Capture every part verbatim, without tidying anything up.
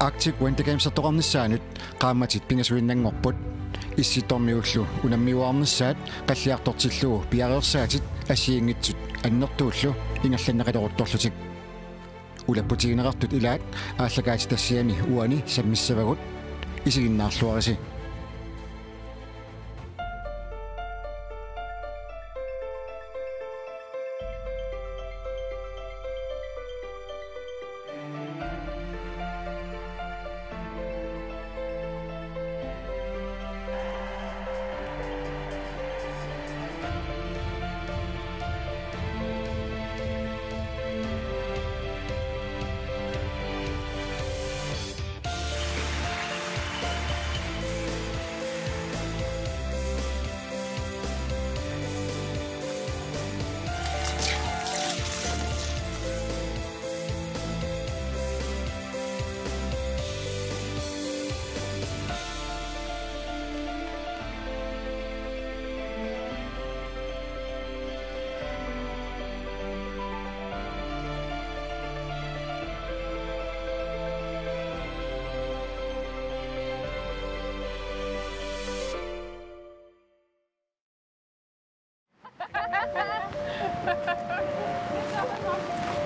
Arctic Winter Gamesertoqarnissaanut qaammatit pingasuinnanngorput. Issittormiullu unammiuaarnissaat qalliartortillugu piareersaatit assigiinngitsut annertuullu ingerlanneqaleruttorlutik. Ulapputigineqartut ilaat aallakaatitassiami uani sammissavagut, isiginnaarluarisi.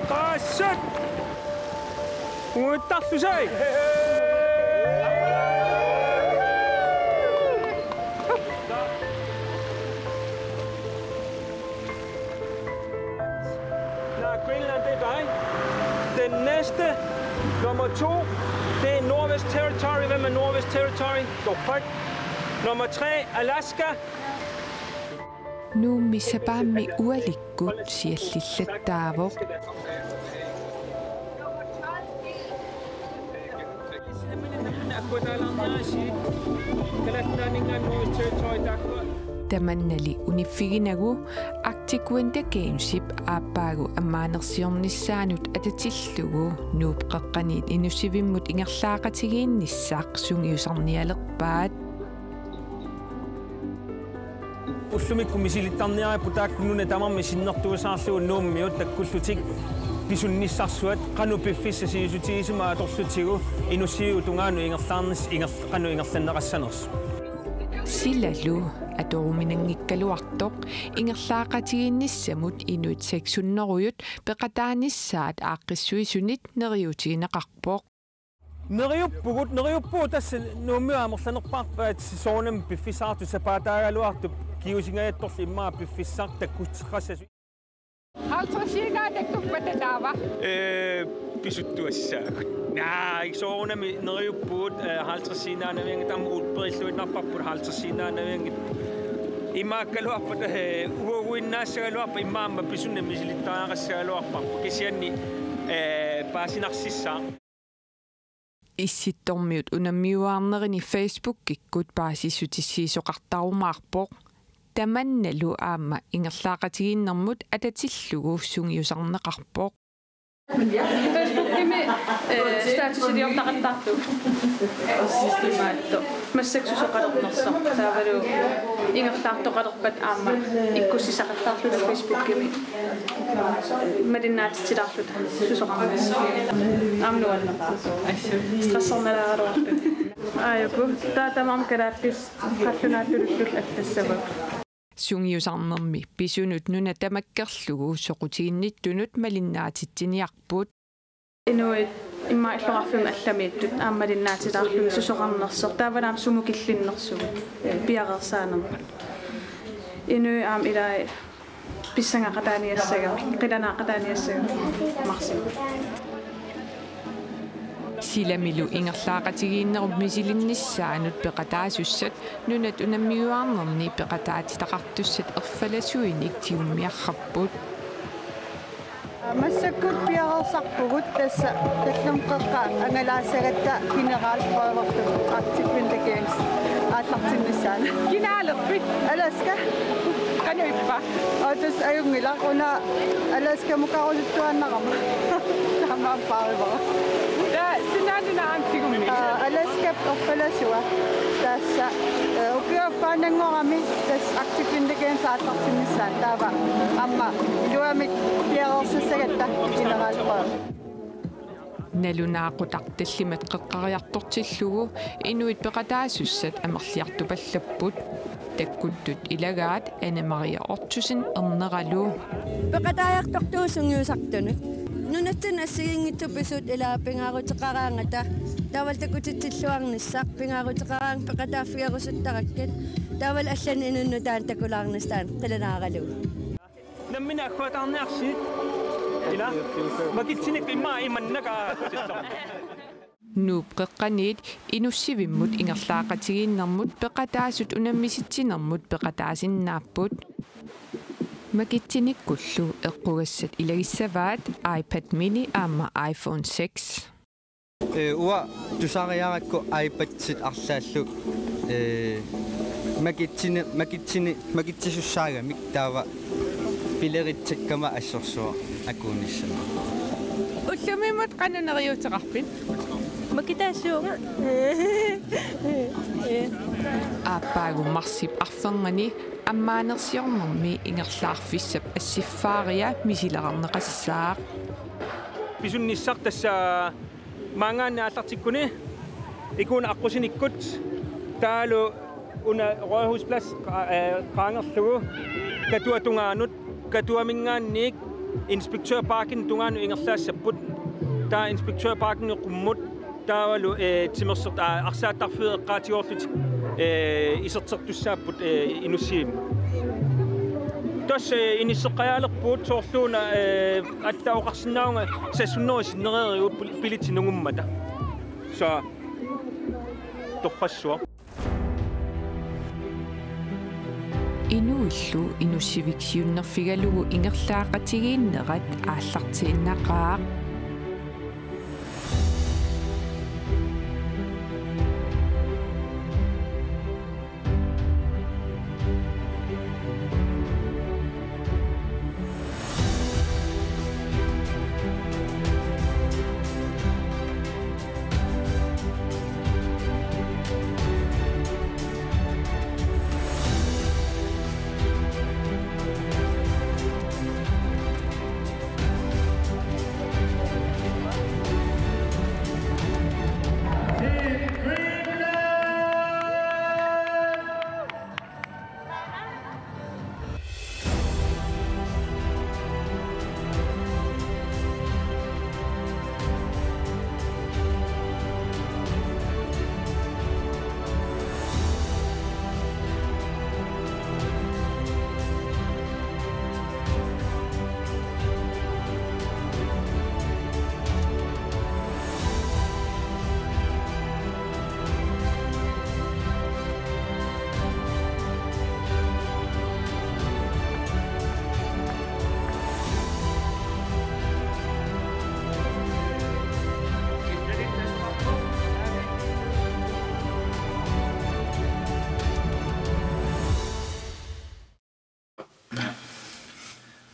Qaassak! Uuttartusai! Nå, Greenland, det er dig. Den næste, nummer to, det er Nordvest Territory. Hvem er Nordvest Territory? Go fuck. Nummer tre, Alaska. Nuummi sapaammi ualikkut siallillattaavoq. Tamannali uniffiginagu Arctic Winter Gamesip aappaagu ammaanersiornissaanut atatillugu Nuup Qeqqaniit Inussivimmut ingerlaaqatigiinnissaq sungiusarnialerpaat. Ullumikkut misilittarniaripput taakku nunat tamarmik sinnertuusaarlugu Nuummiut takkullutik pisunnissarsuat, qanoq piffissaq sivisutigisumik atorlutigu Inussivip tungaanut ingerlaarnis-, inger-, qanoq ingerlanneqassanersoq. Silalu atoruminanngikkaluartoq ingerlaaqatigiinnissamut inuit seks hundrede peqataanissaat aaqqissuisunit neriuutigineqarpoq. Neriuppugut, neriuppugut tassa Nuummiut amerlanerpaarpaat soorunami piffissaqartut sapaataagaluartup kingusinngajattorli immaqa piffissaq takkuteqassasut. Halvtredsiinnaa takkuppata taava? Ee, pisuttuassaagut. Naa, soorunami neriuppugut, ee, halvtredsiinnaanavianngitsut, aamma uutperilluinnarparput halvtredsiinnaanavianngitsut. Imaakkaluarpat, ee, uaguinnaassagaluarpat immaqa aamma pisunik misilittariaqassagaluarparput. Kisianni, ee, paasinarsissaaq. Issittormiut unammiuaarnerini Facebookikkut paasissutissiisoqartarumaarpoq. Tamannalu aamma ingerlaaqatigiinnermut atatillugu sungiusarneqarpoq. Facebookimi, eh, statusiliortaqattaartugut. Imaattoq. Massakkut susoqalernersoq. Taavalu ingerlaartoqalerpat aamma ikkussisaqattaarluta Facebookimi. Malinnaatitsilaarluta susoqarnersoq. Aamma nuannerpoq. Stresserniaraluarluta. Aajuku. Taava tamarmik kalaallisut qallunaatulullutik allassavagut. Sungiusarnermi pisunut nuna tamakkerlugu soqutiginnittunut malinnaatitsiniarput. Inuit immaqa illoqarfimmi allamiittut aamma malinnaatilaarlugit susoqarnersoq, taavalu aamma sumut killinnersugut, ee, piareersaanermut. Inuit aamma ilai pissangaqataaniassagaat, qilanaaqataaniassagaat, marsi. Silamilu ingerlaaqatigiinnerup misilinnissaanut peqataasussat nunat unammiuaarnerni peqataatitaqartussat erfalasuinik tigummiarrapput. Massakkut piareersarpugut tassa tallimat qeqqat angalaassagatta generalprøverluta Arctic Winter Games aallartinnissaanut. Kinaaleqpit? Alaska. Qanoq ippa? Aa, tassa ajunngilaq, una Alaskamut karusuttuaannarama. Taamaappaarivara. Taava sinaanuna aamma tigummi? Aa, Alaskap erfalasua. Tassa, ee, ukioq affaannanngorami tassa Arctic Winter Games aallartinnissaanut, taava aamma iluamik piareersassagatta generalprøve. Nalunaaqutaq tallimat qeqqariartortillugu inuit peqataasussat amerliartupallapput. Takkuttut ilagaat Anne Marie Ottosen erneralu. Peqataajartortugut sungiusartunut. Nunatsinni assigiinngitsut pisut ilaa pingaaruteqaraangata. Taavalu takutitsilluarnissaq pingaaruteqaraangat peqataaffigerusuttarakkit. Taavalu allanut inunnut taanna takulaarnissaq taanna qilanaaralugu. Nammineq agguataarniarsigit. Ila. Makitsineq immaqa imannaqa. Nuup Qeqqaniit Inussivimmut ingerlaaqatigiinnermut peqataasut unammisitsinermut peqataasinnaapput. Makitsinikkullu eqqugassat ilagissavaat iPad mini aamma iPhone six. Ee, uanga tusariarakku iPadsit arlaallu, ee, makitsini-, makitsini-, makitsisussaagami taava pileritsakkama assorsuaq akuunissama. Ullumikkut qanoq neriuuteqarpit? Makitaassuunga. Aappaagu marsip arfernganni ammaanersiornermi ingerlaarfissap assiffaaria misilerarneqassaaq. Pisunnissaq tassa maanngaanniit aallartikkuni ikuuna aqqusinikkut taavalu una Rådhusplads qa-, ee, qaangerlugu Katua tungaanut, Katuaminngaanniit Inspektørparken tungaanut ingerlaassapput. Taava Inspektørparkenip qummut taavalu, ee, timersortut, aa, arsaattarfiit eqqaatigoorlutik, ee, isertertussaapput, ee, Inussivimmut. Tassa, ee, inisseqqajaalerpugut soorluuna, ee, allaat oqarsinnaavunga seks hundrede sinnereerigut pil-, billetsit nungummata. Så, torrassuaq. Inuillu Inussivik siunnerfigalugu ingerlaaqatigiinnerat aallartiinnaqaaq.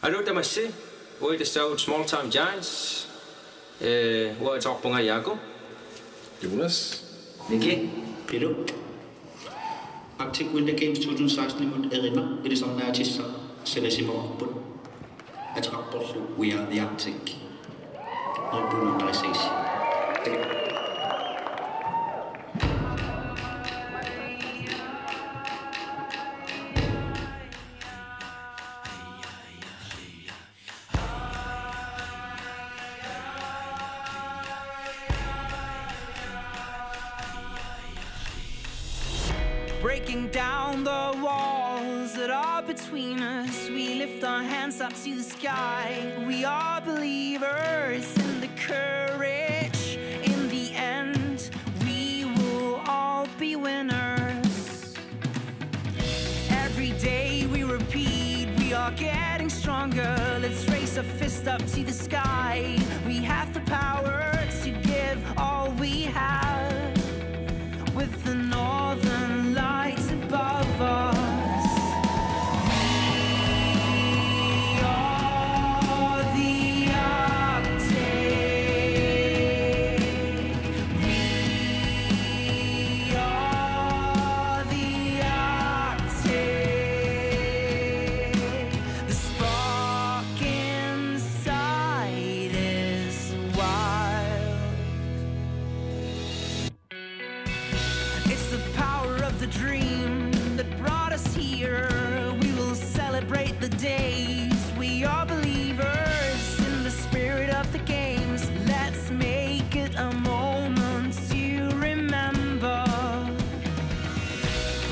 Aluu tamassi, uagut tassa Small Time Giants, ee, uanga ateqarpunga Jaaku. Jonas. Miki. Pilu. Arctic Winter Games to tusind seksten-imut erinaq ilisarnaatissaq salasimavarput. Ateqarporlu We Are the Arctic. Neriuppunga nunarisiisi. Breaking down the walls that are between us, we lift our hands up to the sky. We are believers in the courage. In the end, we will all be winners. Every day we repeat, we are getting stronger. Let's raise a fist up to the sky. We have the power to give all we have. With the northern lights above us, we are the Arctic. We are the Arctic. The spark inside Days, we are believers in the spirit of the games. Let's make it a moment to remember.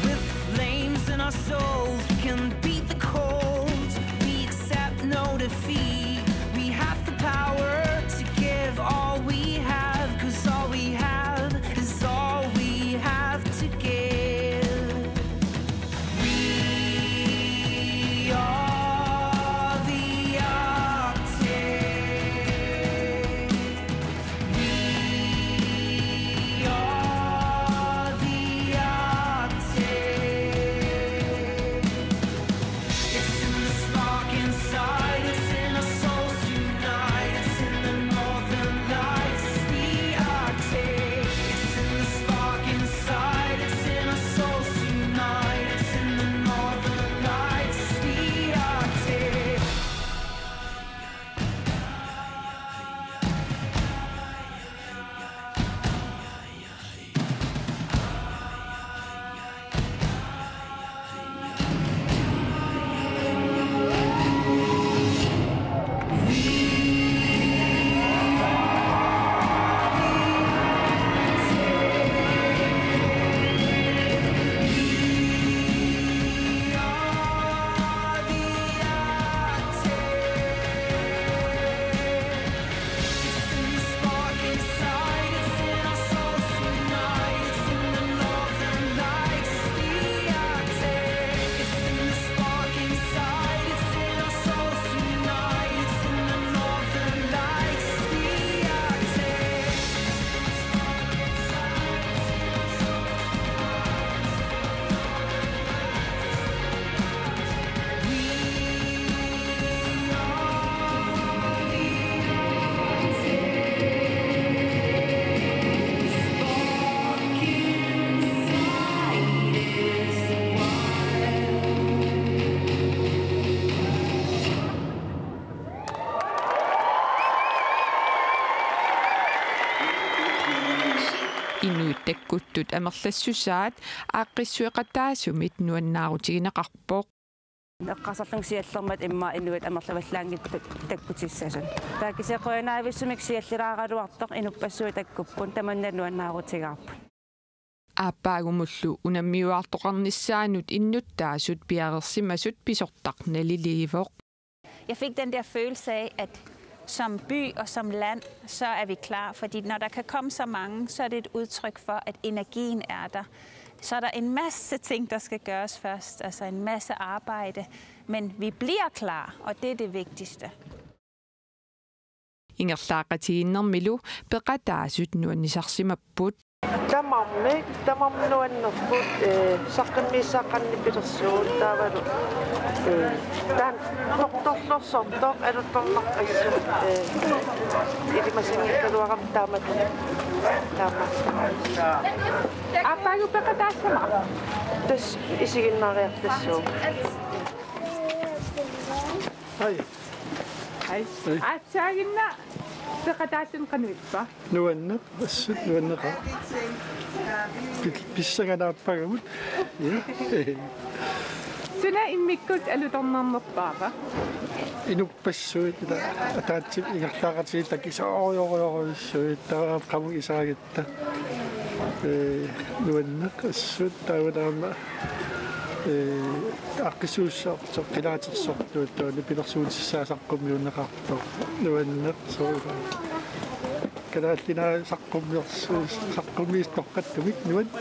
With flames in our souls, we can beat the cold. We accept no defeat. We have the power to give all we have, 'cause all we have is all we have to give. We are the Arctic. We are the Arctic. It's in the spark inside, it's in our souls tonight, it's in the northern lights, it's the Arctic. It's in the spark inside, it's in our souls tonight, it's in the northern lights, it's the Arctic. Inuit takkuttut amerlassusaat aaqqissueqataasumit nuannaarutigineqarpoq. Eqqarsarlunga siallermat immaqa inuit amerlavallaanngitsut takkutissasut. Taava kisianni qujanarujussuarmik siallilaaraluartoq inuppassuit takkupput, tamanna nuannaarutigaarput. Aappaagumullu unammiuaartoqarnissaanut innuttaasut piareersimasut pisortaq naliliivoq. Jeg fik den der følelse af, at som by og som land, så er vi klar. Fordi når der kan komme så mange, så er det et udtryk for, at energien er der. Så er der en masse ting, der skal gøres først, altså en masse arbejde, men vi bliver klar, og det er det vigtigste. Ingerlaaqatigiinnermilu peqataasut nuannisarsimapput. Tamarmik, tamarmik nuannerput, eh, saqqummiussaaqqannipilersugut taavalu, eh, taanna tortorlorsortoq alutornaqqissuugut, eh, ilimasinngikkaluarami taamatut taamaassaaq. Aappaagu peqataassama? Tassa isiginnaariartassuugut. Hej. Hej. Hej. Aatsaaginnaq peqataassanik qanoq ippa? Nuanneq, assut nuanneqaaq. Pis-, pissanganaq aappaagu. Ja. Suna immikkut alutornarnerpaava? Inuppassuit, ila, ataatsip ingerlaaqatigiit takisoorujorujorujussuit, taava qamuisaagit. Ee, nuanneq assut taavanaama, ee, aaqqissuussaartoq, qilaatersortuut taava nipilersuutissaa saqqummiunneqartoq. Nuanneq soorlu. Kalaallit Nunaat saqqummiorsu-, saqqummiissoqqattumik nuann-.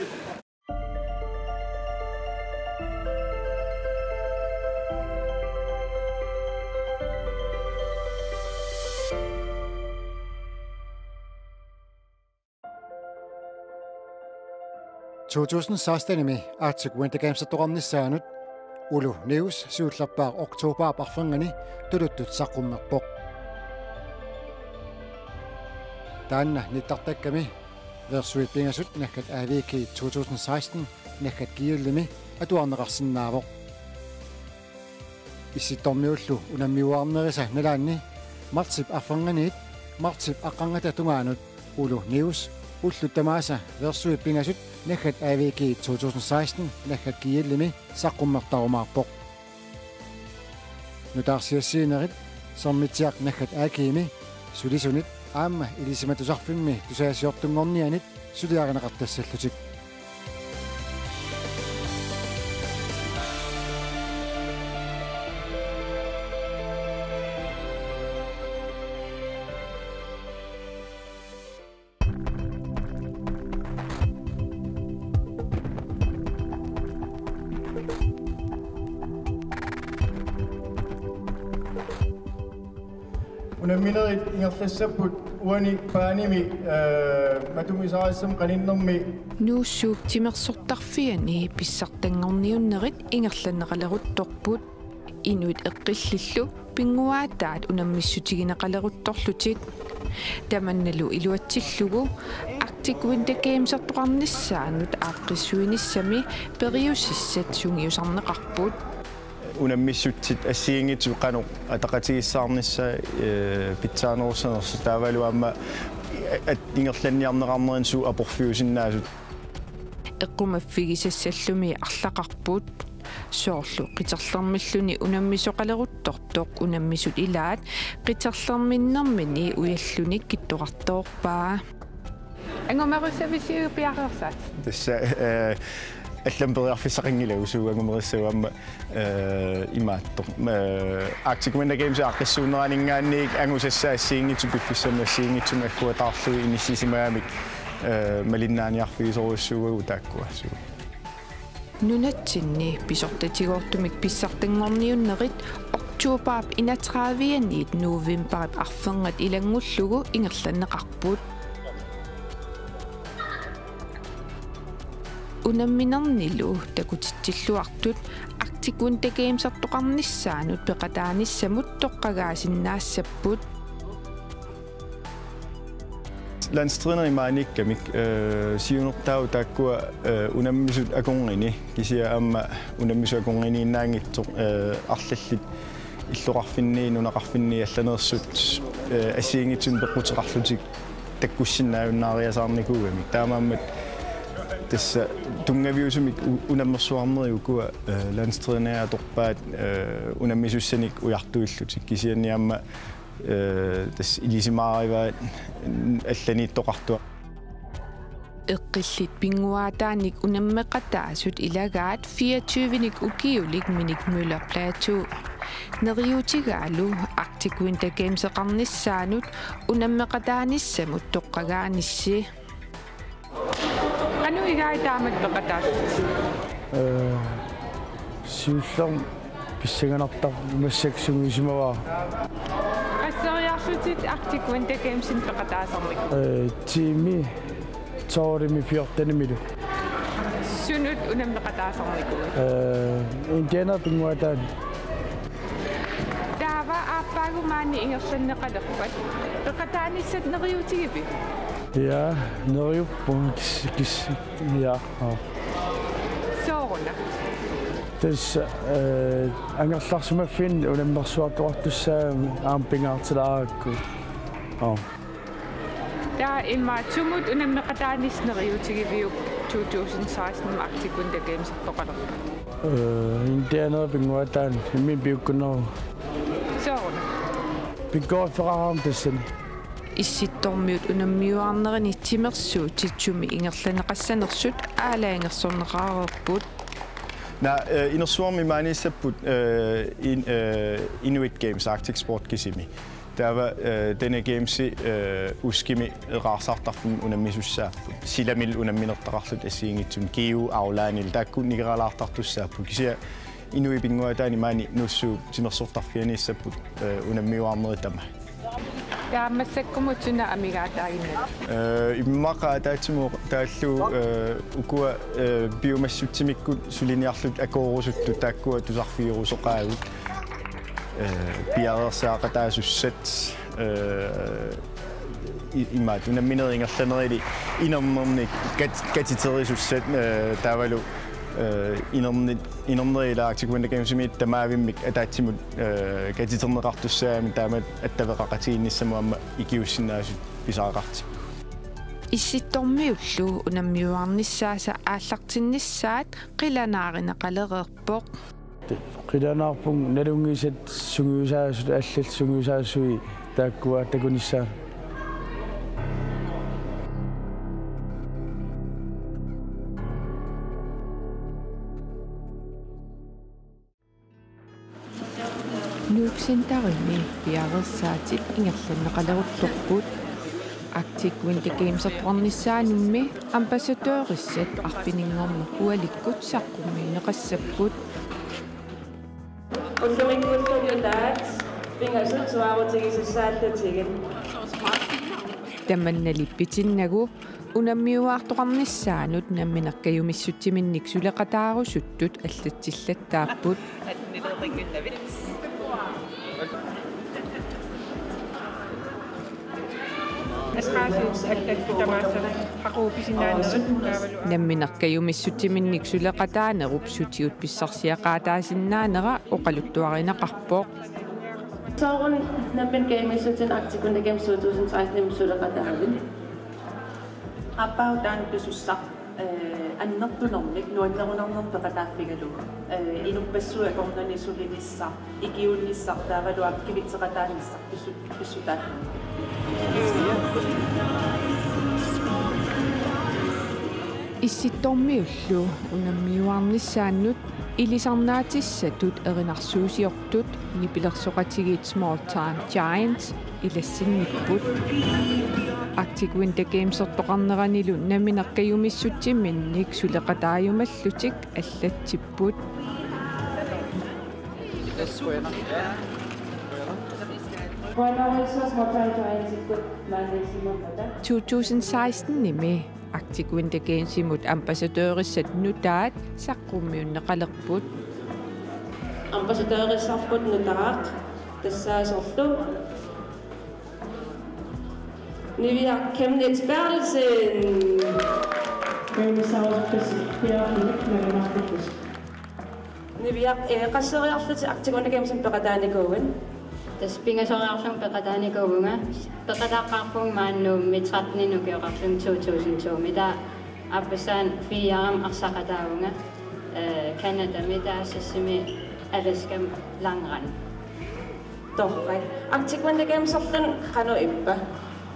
To tusind seksten-imi Arctic Winter Games-ertoqarnissaanut Ulu News siullerpaaq oktobarip arfernganni tuluttut saqqummerpoq. Taanna nittartakkami Versuit pingasut Naggat A V G to tusind seksten Naggat G L-imi atuarneqarsinnaavoq. Issittormiullu unammiuaarnerisa nalaanni martsip arfernganiit martsip aqqarngata tungaanut Ulu News ullut tamaasa Versuit pingasut Naggat A V G to tusind seksten Naggat G L-imi saqqummertarumaarpoq. nutaarsiassiinerit Sermitsiaq naggat A G-mi sulisunit aamma Ilisimatusarfimmi tusagassiortunngornianit suliarineqartassallutik. Unamminerit ingerlassapput uani paanimi, eh, matumisarissamik qaninnermi. Nuussuup timersortarfiani pissartanngorniunnerit ingerlanneqaleruttorput. Inuit eqqillillu pinnguaataat unammissutigineqaleruttorlutik. Tamannalu iluatsillugu Arctic Winter Gamesertoqarnissaanut aaqqissuinissami periusissat sungiusarneqarput. Unammissutsit assigiinngitsut qanoq ataqatigiissaarnissaat, eh, pitsaanerussanersoq taavalu aamma at-, ingerlanniarneqarnerini suut aporfiusinnaasut. Eqqumaffigisassallumi arlaqarput. Soorlu qiterlermilluni unammisoqaleruttortoq unammisut ilaat qiterlerminnermini ujalluni kittorartoorpaa. Angumerissavisiuk piareersaatit? Tassa, eh, allamik periarfissaqanngilagut suut angumerissavaat aamma, eh, imaattoq. Eh, Arctic Winter Games aaqqissuunneraninngaanniit angusassaat assigiinngitsut piffissami assigiinngitsumi agguataarlugit inissisimagamik, eh, malinnaaniarfigisorujussuuagut taakkua suut. Nunatsinni pisortatigoortumik pissartanngorniunnerit oktobarip enogtredive-aniit novembarip arfernat ilanngullugu ingerlanneqarput. Unamminernilu takutitsilluartut Arctic Winter Gamesertoqarnissaanut peqataanissamut toqqagaasinnaassapput. Landstrænerit maaniikkamik, eh, siunertaavoq taakkua, eh, unammisut akornanni, kisianni aamma unammisut akornanniinnaanngitsoq, eh, arlallit illoqarfinni, nunaqarfinni allaneersut, eh, assigiinngitsunik peqquteqarlutik takkussinnaajunnaariasaarnikuugamik. Taamaammat tassa tunngaviusumik u-, unammersuarnerit ukua, eh, landstrænerit atorpaat, eh, unammisussanik ujartuillutik. Kisianni aamma, eh, tassa ilisimaarivaat allaniittoqartua. Eqqillit pinnguaataannik unammeqataasut ilagaat fireogtyvenik ukiulik Minik Møller Platou. Neriuutigaalu Arctic Winter Gameseqarnissaanut unammeqataanissamut toqqagaanissi. Qanoq igaat taamatut peqataassatit? Eh, siullermik pissanganartarpoq massakkut sungiusimavara. Qasseriarlutit Arctic Winter Gamesimi peqataasarnikuuit? Eh, tiimi tolvimi fjortenimilu. Sunut unammeqataasarnikuuit? Eh, indianerit pinnguaataanni. Taava aappaagu maani ingerlanneqalerpat peqataanissat neriuutigiviuk? Ja, neriuppunga kis-, kis-, ja, aa. Sooruna? Tassa, eh, angerlarsimaffinnut unammersuartoqartussaagami aamma pingaartilaarakku. Aa. Taava immaqa sumut unammeqataanissat neriuutigiviuk two thousand sixteen Arctic Winter Gamesertoqalerpat? Eh, indianerit pinnguaataanni imminut piukkunnarullunga. Sooruna? Pikkoriffeqaraangama tassani. Issittormiut unammiuaarnerini timersuutit sumi ingerlanneqassanersut aalajangersorneqareerput. Naa, eh, inersuarmi maaniissapput, eh, in-, eh, Inuit Games Arctic Sport kisimi. Taava, eh, Dene Gamesi, eh, USCImi eqaarsaartarfimmut unammisussaapput. Silamilu unamminertaqarlutik assigiinngitsunik G U Aulaanilu taakku nikeralaartartussaapput. Kisianni Inuit pinnguaataanni maani Nuussuup timersortarfianiissapput, eh, unammiuaarnerit tamaat. Taava massakkumut suna amigaataaginnarpa? Eh, immaqa ataatsimut taallugu, eh, ukua, eh, piumassutsimikkut suliniarlutik akoorusuttut taakkua tusarfigerusoqaagut. Eh, piareersaaqataasussat, eh, i-, imaattoq unamminerit ingerlanerili inernernik kat-, katiteriisussat, eh, taavalu, eh, inernit, inernerit ila Arctic Winter Gamesimi tamaavimmik ataatsimut, eh, katiterneqartussaagamik taamatut attaveqaqatigiinnissamut aamma ikiuussinnaasut pisariaqartippagut. Issittormiullu unammiuaarnissaasa aallartinnissaat qilanaarineqalereerpoq. Qilanaarpunga nalunngisat sungiusaasut, allallu sungiusaasui taakkua takunissaat. Nuuk Centerimi piareersaatit ingerlanneqaleruttorput. Arctic Winter Gamesertoqarnissaanummi ambassadørissat arfininngornerup ualikkut saqqummiunneqassapput. Ullumikkut nutaat pingasut suaarutigisussaallutigu. Tamannali pitinnagu unammiuaartoqarnissaanut nammineq kajumissutsiminnik suleqataarusuttut allatsillattaapput. Nammineq kajumissutsiminnik suleqataanerup sutigut pissarsiaqaataasinnaanera oqaluttuarineqarpoq. Sooruna nammineq kajumissutsiminnik Arctic Winter Games to tusind seksten suleqataavit? Aappaa taanna pisussaq, eh, annertunermik nuannerunarnermik peqataaffigalugu. Eh, inuppassuit akornanni sulinissaq, ikiuinnissaq taavalu aamma kivitseqataanissaq pissu-, pissutaalluni. Issittormiullu unammiuaarnissaannut ilisarnaatissatut erinarsuusiortut nipilersoqatigiit Small Time Giants ilassinnipput. Arctic Winter Gamesertoqarneranilu nammineq kajumissutsiminnik suleqataajumallutik allatsipput. To tusind seksten-imi Arctic Winter Gamesimut ambassadørissat nutaat saqqummiunneqalerput. Ambassadørissarput nutaaq tassaasorlu Niviaq Chemnitz Berthelsen. Niviaq, eh, qasseriarlutit Arctic Winter Gamesimut peqataanikuuit? Tassa pingasoriarlunga peqataanikuuvunga. Peqataaqqaarpunga maani Nuummi tretten-inik ukioqarlunga to tusind to-mi. Taava aappassaanik firemi arsaqataavunga, eh, Canadami, taava sissimi Alaskami langrenni. Torrak. Arctic Winter Gameserluni qanoq ippa?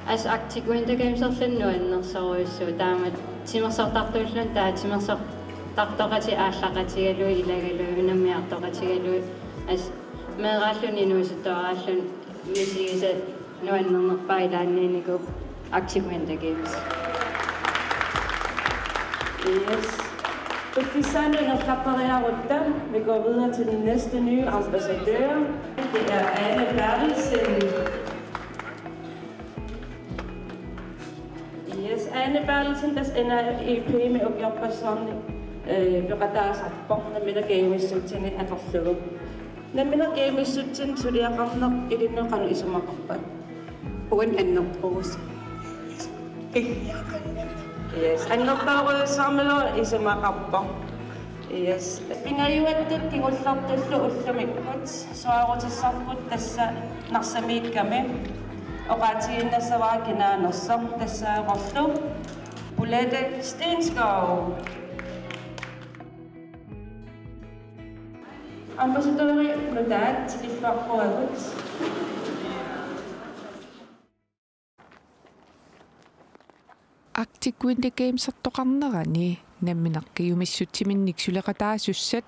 Assut Arctic Winter Gameserluni nuannersorujussuuvoq, taamatut timersortartuulluni, taava timersortartoqatik aallaqatigalugit ilagalugit unammiartoqatigalugit. Assut meeraalluni inuusuttuaraalluni misigisat nuannernerpaat ilaanniinnikuupput Arctic Winter Games. Yes. Piffissaanut ingerlaqqeriarutta, vi går videre til den næste nye ambassadør. Det er Ane Berthelsen. Yes, Ane Berthelsen, tassa N A I P-mi ukiorpassuarni, eh, peqataasarpoq, nammineq kajumissutsiminnik atorlugu. Nammineq kajumissutsiminnik suliaqarneq ilinnut qanoq isumaqarpa? Uani annertoorujussuaq. Yes, annertoorujussuarmilu isumaqarpoq. Yes. Pingajuattut kingullertullu ullumikkut suaarutissarput tassa Narsamiikkami. Oqaatigiinnassavara kinaanersoq, tassaavorlu Bolette Stenskov. Ambassadørit nutaat illuarpuagut. Arctic Winter Gamesertoqarnerani nammineq kajumissutsiminnik suleqataasussat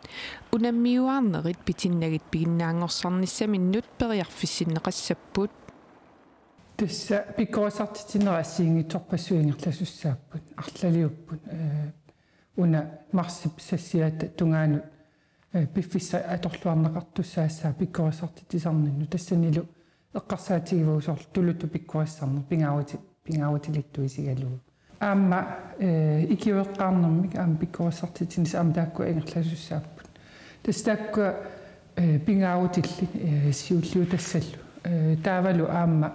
unammiuaarnerit pitinnagit piginnaanngorsarnissaminnut periarfissinneqassapput. Tassa pikkorissartitsinerit assigiinngitsorpassuit ingerlasussaapput, arlaliupput, eh, una marsip sassiata tungaanut, eh, piffissaq atorluarneqartussaassaaq pikkorissartitsisarninnut, tassanilu eqqarsaatigivagut soorlu tuluttut pikkorissarneq pingaaruti-, pingaarutilittuisigalugu. Aamma, eh, ikiueqqaarnermik aamma pikkorissartitsinissaq aamma taakkua ingerlasussaapput. Tassa taakkua, eh, pingaarutillit, eh, siulliutassallu. Eh, taavalu aamma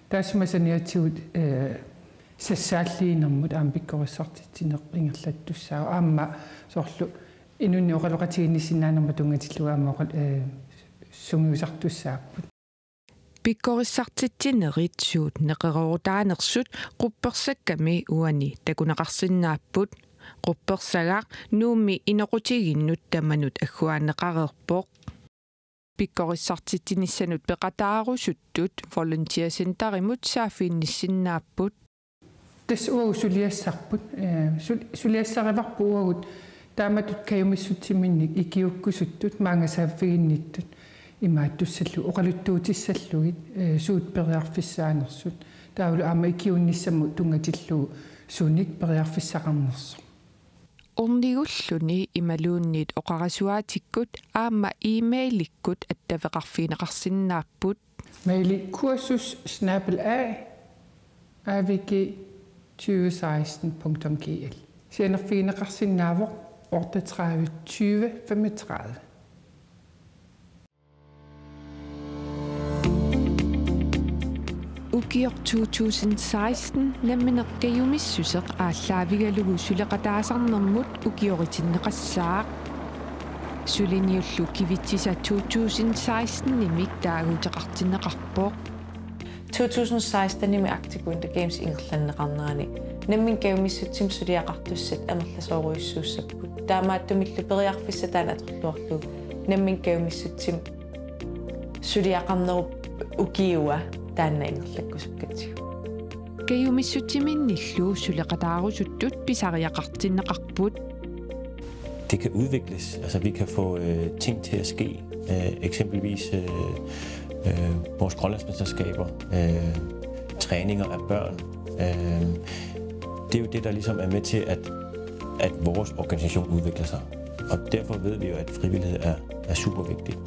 taassuma saniatigut, eh, sassaalliinermut aamma pikkorissartitsineq ingerlattussaavoq. Aamma soorlu inunnik oqaloqatigiinnissinnaanermut tunngatillugu aamma oqal-, eh, sungiusartussaapput. Pikkorissartitsinerit suut neqeroorutaanersut quppersakkami uani takuneqarsinnaapput. Quppersagaq Nuummi inoqutiginnut tamanut agguaanneqareerpoq. Pikkorissartitsinissanut peqataarusuttut Volunteer Centerimut saaffiginnissinnaapput. Tassa uagut suliassarput, eh, sul-, suliassarivarput uagut taamatut kajumissutsiminnik ikiuukkusuttut maanngasaaffiginnittut imaattussallugit oqaluttuutissallugit, eh, suut periarfissaanersut. Taavalu aamma ikiuunnissamut tunngatillugu suunik periarfissaqarnersoq. Ornigulluni imaluunniit oqarasuaatikkut aamma e-mailikkut attaveqarfigineqarsinnaapput. Maili kursus snabel-a A V G tyve seksten punktum G L. Sianerfigineqarsinnaavoq otteogtredive tyve femogtredive. Ukioq to tusind seksten nammineq kajumissuseq aallaavigalugu suleqataasarnermut ukioritinneqassaaq. Suliniullu Kivitsisa to tusind seksten-imik taaguuteqartinneqarpoq. To tusind seksten-imi Arctic Winter Games ingerlanneqarnerani nammineq kajumissutsimik suliaqartussat amerlasoorujussuussapput. Taamaattumillu periarfissaq taanna atorluarlugu nammineq kajumissutsimik suliaqarnerup ukiua taanna ingerlakkusukkatsigu. Kajumissutiminnillu suleqataarusuttut pisariaqartinneqarput. Det kan udvikles. Altså, vi kan få, øh, ting til at ske. Øh, eksempelvis, øh, øh, vores grønlandsmesterskaber, øh, træninger af børn. Øh, det er jo det, der ligesom er med til, at, at vores organisation udvikler sig. Og derfor ved vi jo, at frivillighed er, er super vigtigt.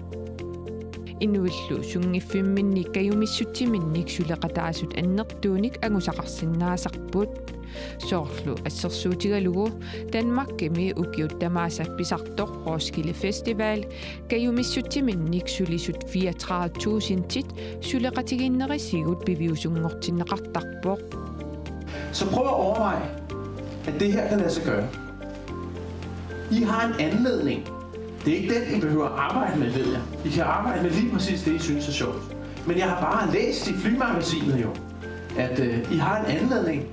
Inuillu sunngiffimminni kajumissutsiminnik suleqataasut annertuunik angusaqarsinnaasarput. Soorlu assersuutigalugu Danmarkimi ukiut tamaasa pisartoq Roskilde Festival kajumissutsiminnik sulisut fireogtredive tusindit suleqatigiinnerisigut piviusunngortinneqartarpoq. Så prøv at overveje, at det her kan lade sig gøre. I har en anledning. Det er ikke den, I behøver at arbejde med, ved jeg. I kan arbejde med lige præcis det, I synes er sjovt. Men jeg har bare læst i Flymagasinet jo, at, øh, I har en anledning.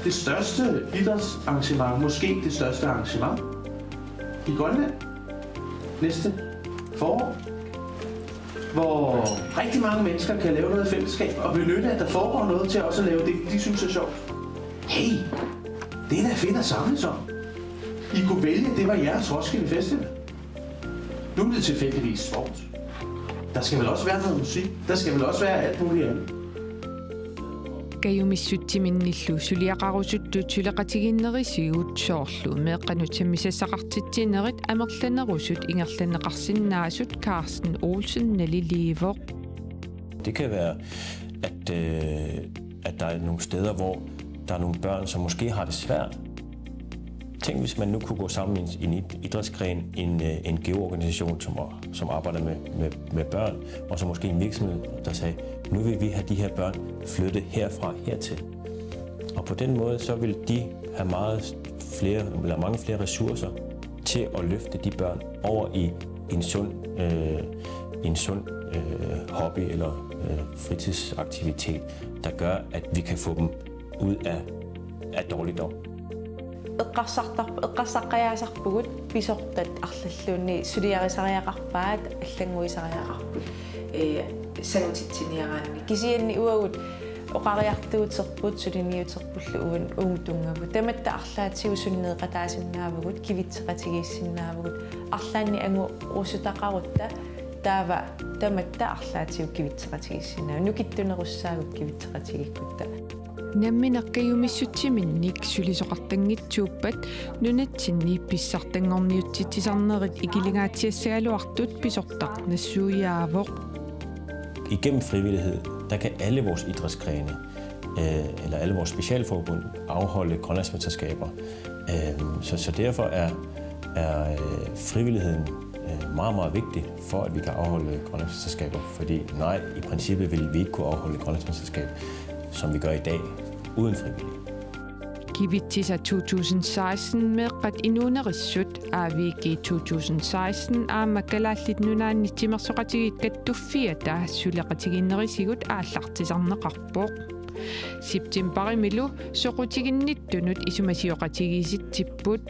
Det største idrætsarrangement, måske det største arrangement i Grønland næste forår, hvor rigtig mange mennesker kan lave noget i fællesskab og benytte, at der foregår noget til også at lave det, de synes er sjovt. Hey, det er da fedt at samles om. I kunne vælge, at det var jeres Roskilde Festival. Nu er det tilfældigvis sport. Der skal vel også være noget musik. Der skal vel også være alt muligt andet. Kajumissutiminnillu suliaqarusuttut suleqatigiinnerisigut soorlu meeqqanut sammisassaqartitsinerit amerlanerusut ingerlanneqarsinnaasut Carsten Olsen naliliivoq. Det kan være, at, øh, at der er nogle steder, hvor der er nogle børn, som måske har det svært. Tænk, hvis man nu kunne gå sammen i en, i en id-, idrætsgren, en, øh, N G O-organisation, som, som arbejder med, med, med børn, og så måske en virksomhed, der sagde, nu vil vi have de her børn flyttet herfra hertil. Og på den måde, så vil de have meget flere, eller mange flere ressourcer til at løfte de børn over i en sund, øh, en sund, øh, hobby eller, øh, fritidsaktivitet, der gør, at vi kan få dem ud af, af dårligdom. Eqqarsartar-, eqqarsaqqajaasarpugut pisortat arlalluunniit suliarisariaqarpaat allannguisariaqarput, ee, sangutitsiniaraanni. Kisianni uagut oqariartuuterput suliniuterpullu uun-, uunga tunngavugut. Tamatta arlaatigut sunneeqataasinnaavugut, kivitseqatigiissinnaavugut. Arlaannik angorusutaqarutta taava tamatta arlaatigut kivitseqatigiissinnaavugut. Nukittunerussaagut kivitseqatigiikkutta. Nammineq kajumissutsiminnik sulisoqartanngitsuuppat nunatsinni pissartanngorniutsitsisarnerit ikiligaatsiassagaluartut pisortaq nassuiaavoq. Igennem frivillighed, der kan alle vores idrætsgrene, øh, eller alle vores specialforbund afholde grønlandsmesterskaber. Øhm, så, så derfor er, er, øh, frivilligheden, øh, meget, meget vigtig for, at vi kan afholde grønlandsmesterskaber. Fordi nej, i princippet ville vi ikke kunne afholde grønlandsmesterskab, som vi gør i dag, uden frivillige. Kivitsisa to tusind seksten meeqqat inuunerissut, A V G to tusind seksten aamma Kalaallit Nunaanni timersoqatigiit kattuffiata suleqatigiinnerisigut aallartisarneqarpoq. Septembarimilu soqutiginnittunut isumasioqatigiissitsipput.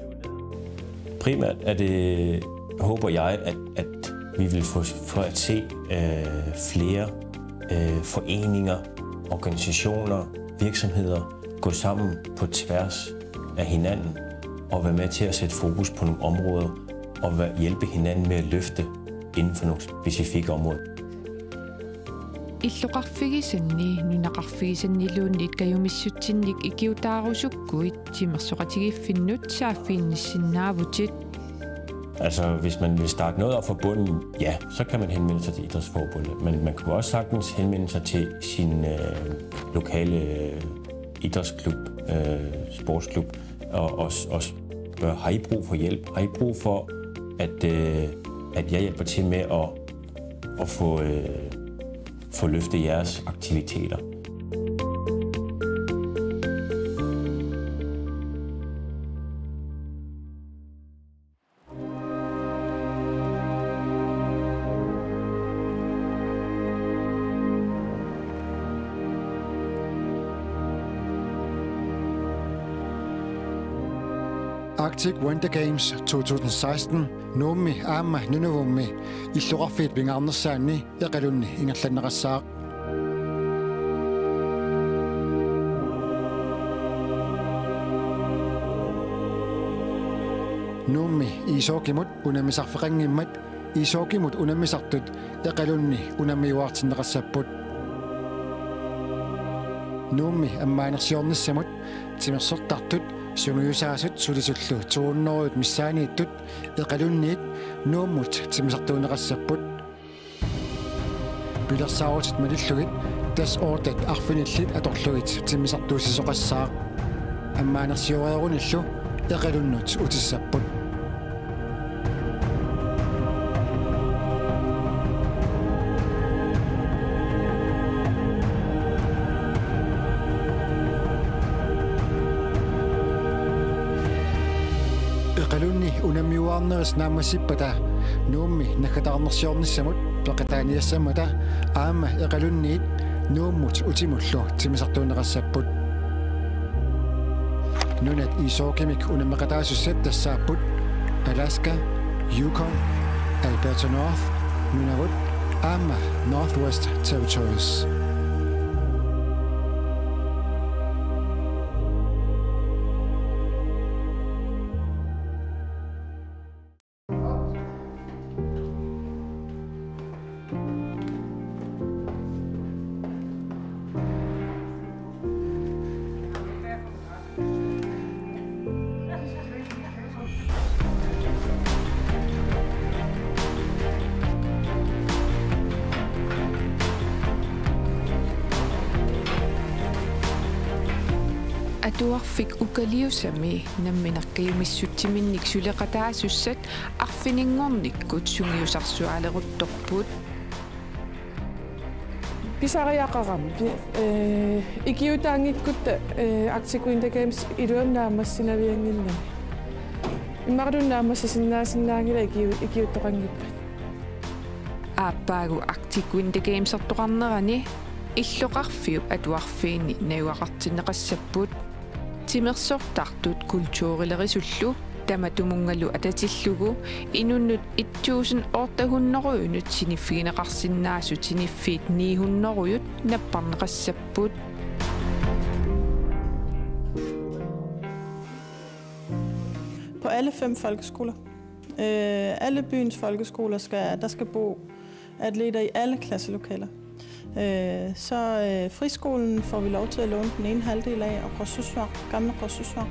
Primært er det, håber jeg, at, at vi vil få, få at se øh, flere øh, foreninger, organisationer, virksomheder gå sammen på tværs af hinanden og være med til at sætte fokus på nogle områder og være, hjælpe hinanden med at løfte inden for nogle specifikke områder. Illoqarfigisanni nunaqarfigisanniluunniit kajumissutsinnik ikiutaarusukkuit timersoqatigiiffinnut saaffiginnissinnaavutit. Altså, hvis man vil starte noget op fra bunden, ja, så kan man henvende sig til Idrætsforbundet. Men man kunne også sagtens henvende sig til sin øh, lokale øh, idrætsklub, øh, sportsklub, og, og, og spørge, har I brug for hjælp? Har I brug for, at, øh, at jeg hjælper til med at, at få, øh, få løftet jeres aktiviteter? Arctic Winter Games to tusind seksten Nuummi aamma Nunavummi illoqarfiit pingaarnersaanni Eqalunni ingerlanneqassaaq. Nuummi ishockeymut unammisarfeqanngimmat ishockeymut unammisartut Eqalunni unammiuaartinneqassapput. Nuummi ammaanersiornissamut timersortartut sungiusaasut sulisullu to hundrede missaaniittut Eqalunniit Nuummut timmisartuunneqassapput. Pilersaarutit malillugit tassa otte arfinillit atorlugit timmisartuussisoqassaaq. Ammaanersioreerunillu Eqalunnut utissapput. Eqalunni unammiuaarnerisa naammassippata Nuummi naggataarnersiornissamut peqataaniassammata aamma Eqalunniit Nuummut utimullu timmisartuunneqassapput. Nunat ishockeymik unammeqataasussat tassaapput Alaska, Yukon, Alberta North, Nunavut aamma Northwest Territories. Atuarfik Ukaliusami nammineq kajumissutsiminnik suleqataasussat arfininngornikkut sungiusarsuaaleruttorput. Pisariaqarami, eh, ikiuutaanngikkutta, eh, Arctic Winter Games iluamik naammassinaviannginnami. Imaluunniit naammassisinnaasinnaanngilaq ikiu-, ikiuuttoqanngippat. Aappaagu Arctic Winter Gamesertoqarnerani illoqarfiup atuarfiini najugaqartinneqassapput. Timersortartut kulturilerisullu tamatumunngalu atatillugu inunnut et tusind otte hundrede-nut siniffigineqarsinnaasut siniffiit ni hundrede-jut napparneqassapput. På alle fem folkeskoler. Øh, alle byens folkeskoler skal, der skal bo atleter i alle klasselokaler. Øh, så øh, friskolen får vi lov til at låne den ene halvdel af, og Qorsussuaq, gamle Qorsussuaq,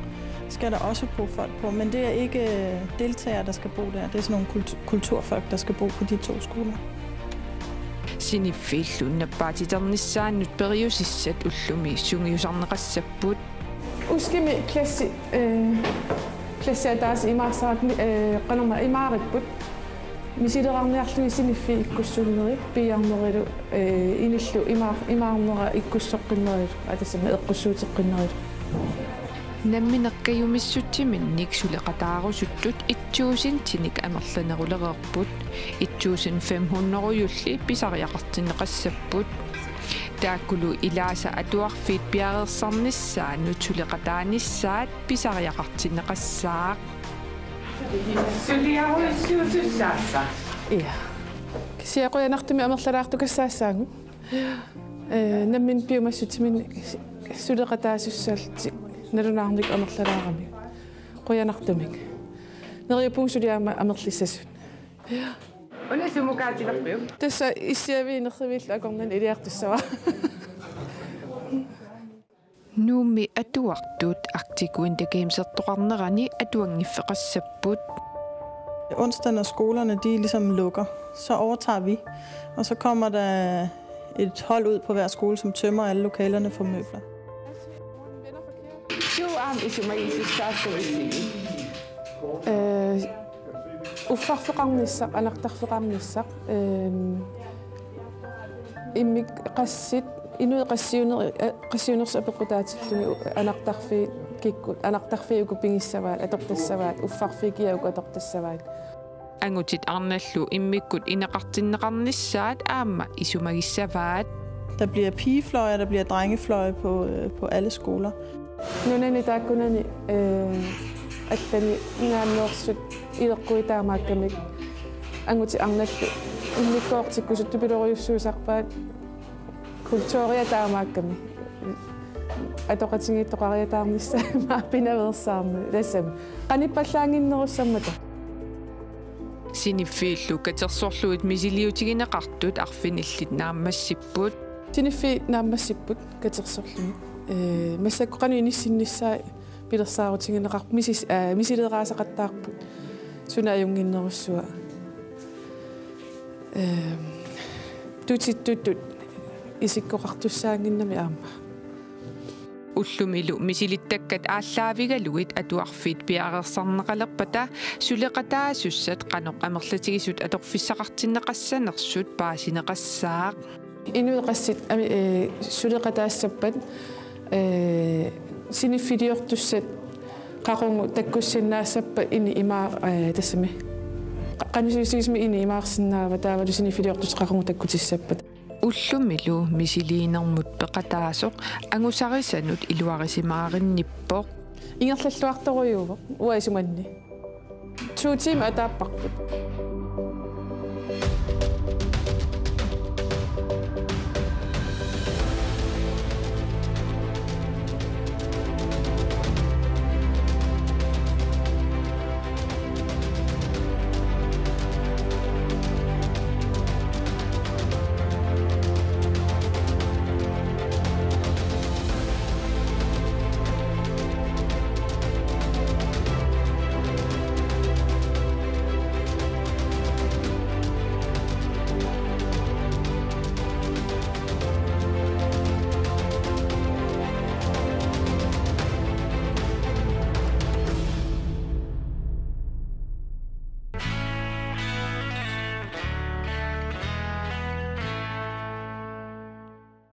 skal der også bo folk på. Men det er ikke øh, deltagere, der skal bo der. Det er sådan nogle kultu- kulturfolk, der skal bo på de to skoler. Siniffiillu nappaatiternissaannut periusissat ullumi sungiusarneqassapput. Uskimi klassi, eh, klassi ataaseq imaassaaq, eh, qanormaa imaaripput. Misilerarniarlugit siniffiit ikkussuunerit piiarnerilu, eh, inillu imaar-, imaarnera ikkussoqqinnerilu, ataatama eqqussuuteqqinnerilu. Nammineq kajumissutsiminnik suleqataarusuttut et tusindinik amerlanerulereerput, et tusind fem hundrede-julli pisariaqartinneqassapput. Taakkulu ilaasa atuarfiit piareersarnissaannut suleqataanissaat pisariaqartinneqassaaq. Suliarujussuusussaassaaq. Ia. Kisianni qujanartumik amerlalaartukassaassaagut. Ee, nammineq piumassutsiminnik suleqataasussallutik nalunaarnikkut amerlalaarami. Qujanartumik. Neriuppunga suli aamma amerlissasut. Una sumukaatilerpiuk? Tassa issiaviit nerriviillu akornanni iliartussavara. Nuummi atuartut Arctic Winter Gamesertoqarnerani atuanngiffeqassapput. Onsdag, når skolerne de ligesom lukker, så overtager vi. Og så kommer der et hold ud på hver skole, som tømmer alle lokalerne for møbler. Suu aamma isumagisussaassuusiuk? Ee, uffarfeqarnissaq, anartarfeqarnissaq, eem, immikkut qassit, inuit qassiuner-, ee, qassiunersut apeqqutaatillugit anartarfiit kikkut, anartarfiit uku pigissavaat, atortassavaat, uffarfiit kiakkut atortassavaat. Angutit arnallu immikkut ineqartinneqarnissaat aamma isumagissavaat. Der bliver pigefløje, og der bliver drengefløje på, øh, på alle skoler. Nunani taakkunani, ee, allani ingaanneersut ileqquit taamaakkamik angutit arnallu immikkoortikkusut tupilorujussuusarpaat, kulturia taamaakkami atoqatigiittoqariataarnissaa pinaveersaarneq tassami qanippallaannginnerussammata. Siniffiillu katersorlugit misiliutigineqartut arfinillit naammassipput. Siniffiit naammassipput katersorlugit. Ee, massakkut qanoq inissinnissaa pilersaarutigineqarput, misis-, aa, misileeraasaqattaarput suna ajunnginnerussua. Ee, tutittutut isikkoqartussaannginnami aamma. Ullumilu misilittakkat aallaavigalugit atuarfiit piareersarneqalerpata suleqataasussat qanoq amerlatigisut atorfissaqartinneqassanersut paasineqassaaq. Inuit qassit ami-, ee, suleqataassappat, ee, siniffiliortussat qaqugu takkussinnaassappat ini imaa-, ee, tassami. Qa-, qanoq sivisutigisumik ini imaarsinnaava taavalu siniffiliortussat qaqugu takkutissappat. Ullumilu misiliinermut peqataasoq angusarisanut iluarisimaarinnippoq. Ingerlalluartorujuuvoq uanga isumanni. To timer ataapparput.